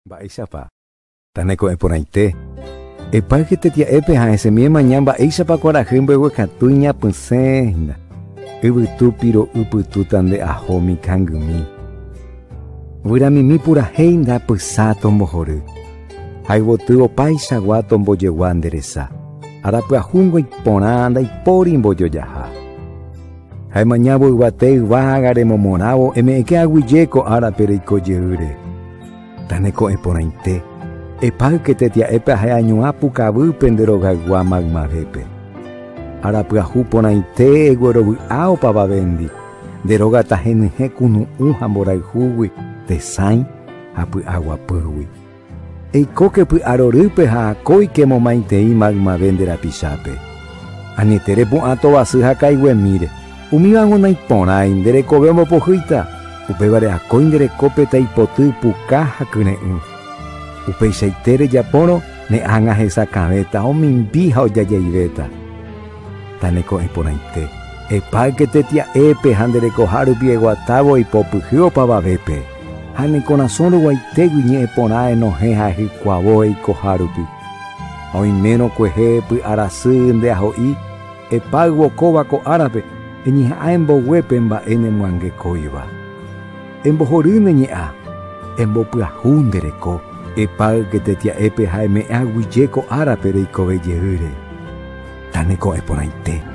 Mba'éichapa. Taneko'ẽ porãite. Epáyke tetia'épe ha esẽmi emaña mba'éichapa kuarahy mbeguekatu iñapysẽ hína. Yvytu piro'y pytúta nde ahómi kangymi. Guyramimi purahéi nde apysa tombohory. Ha yvoty opaichagua tombojegua nde resa. Ára pyahúngo iporã ndaipóri mbojojaha. Ha emañávo yvate yvága remomorãvo eme'ẽke aguyje ko árape reiko jeýre. Taneko'ẽ porãite, epáyke tetia'épe aheañuã pukavýpe nde rogaygua maymavépe. Ára pyahu porãite eguerovy'a opavavéndi, nde róga tahenyhẽ kunu'ũ ha mborayhúgui, tesãi ha py'aguapýgui. Eikóke py'arorýpe ha akóike momaitei maymave nde rapichápe. Añete repu'ã tovasy ha kaiguemíre, umívango naiporãi, nde rekove ombopohýita, upévare akói nde rekópe taipoty puka ha kyre'ỹ. Upeichaite rejapórõ ne ág̃a hesakãvéta, omimbi ha ojajaivéta. Taneko'ẽ porãite, epáyke tetia'épe ha nde rekoha rupi eguatávo eipopyhy opavavépe, ha ne korasõ ruguaitégui ñe'ẽ porã enohẽ ha ehykuavo eikoha rupi. Ha oimérõ kuehe py'arasy nde aho'i, epáyvo kóva ko árape, eñeha'ã embogue pe mba'e nemyangekóiva. Embohory ne ñe'ã, embopyahu nde reko, epáyke tetia'épe ha eme'ẽ aguyje ko árape reikove jeýre. Taneko'ẽ porãite.